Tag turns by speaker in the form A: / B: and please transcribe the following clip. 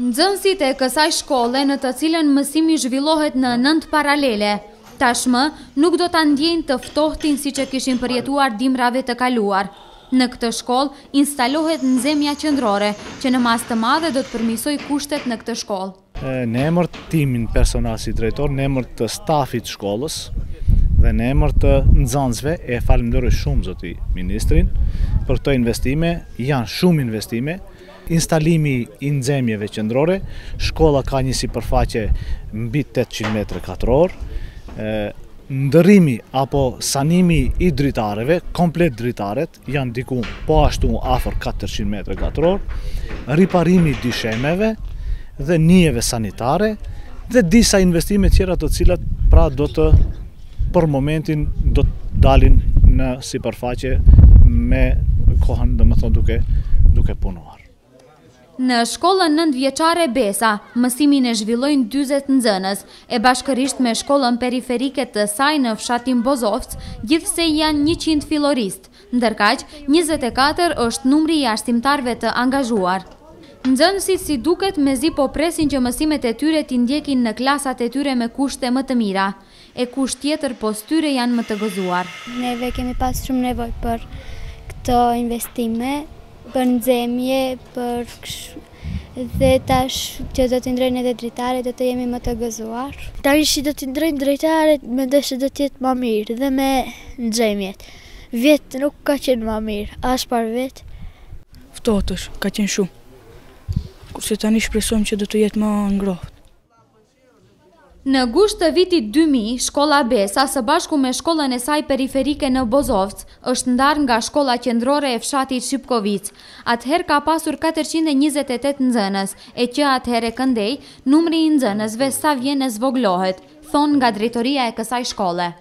A: Nxënësit e kësaj shkolle në të cilën mësimi zhvillohet në nëntë paralele, tashmë nuk do ta ndjejnë të ftohtin siç e kishin përjetuar dimrave të kaluar. Në këtë shkollë instalohet nxehmja qendrore, që në masë të madhe do të përmirësojë kushtet në këtë shkollë.
B: Në emër timin personal si drejtor, në emër të stafit të shkollës dhe në emër të nxënësve e falënderoj shumë zoti ministrin për këto investime, janë shumë investime, Instalimi i nxehmjeve qendrore, shkolla ka një sipërfaqe mbi 800 metra katror, ndërrimi apo sanimi i dritareve, komplet dritaret, janë diku po ashtu afër 400 metra katror, riparimi i dyshemeve dhe nyjeve sanitare dhe disa investime tjera të cilat pra do të për momentin do të dalin në sipërfaqe me kohën, domethënë duke duke punuar.
A: Në shkollën nëntëvjeçare Besa, mësimin e zhvillojnë 40 nxënës, e bashkërisht me shkollën periferike të saj në fshatin Bozovc, gjithsej janë 100 filloristë, ndërkaq 24 është numri i arsimtarëve të angazhuar. Nxënësit si duket mezi po presin që mësimet e tyre t'i ndjekin në klasat e tyre me kushte më të mira. E kush tjetër pos tyre janë më të gëzuar.
C: Neve kemi pas shumë nevojë për këto investime, për nxehmje, për dhe tash që do t'i ndrojnë edhe dritaret, do të jemi më të gëzuar.
D: Tash që do t'i ndrojnë dritaret, mendoj se do të jetë ma mirë dhe me nxehmjet. Vjet nuk ka qenë ma mirë, as parvjet.
E: Ftohtë është, ka qenë shumë. Kurse tani shpresojmë që do të jetë më ngrohtë.
A: Në gusht të vitit 2000, shkolla Besa së bashku me shkollën e saj periferike në Bozovc, është ndarë nga shkolla qendrore e fshatit Shipkovicë. Atëherë ka pasur 428 nxënës, e që atëherë e këndej, numri i nxënësve sa vjen e zvogëlohet, thonë nga drejtoria e kësaj shkolle.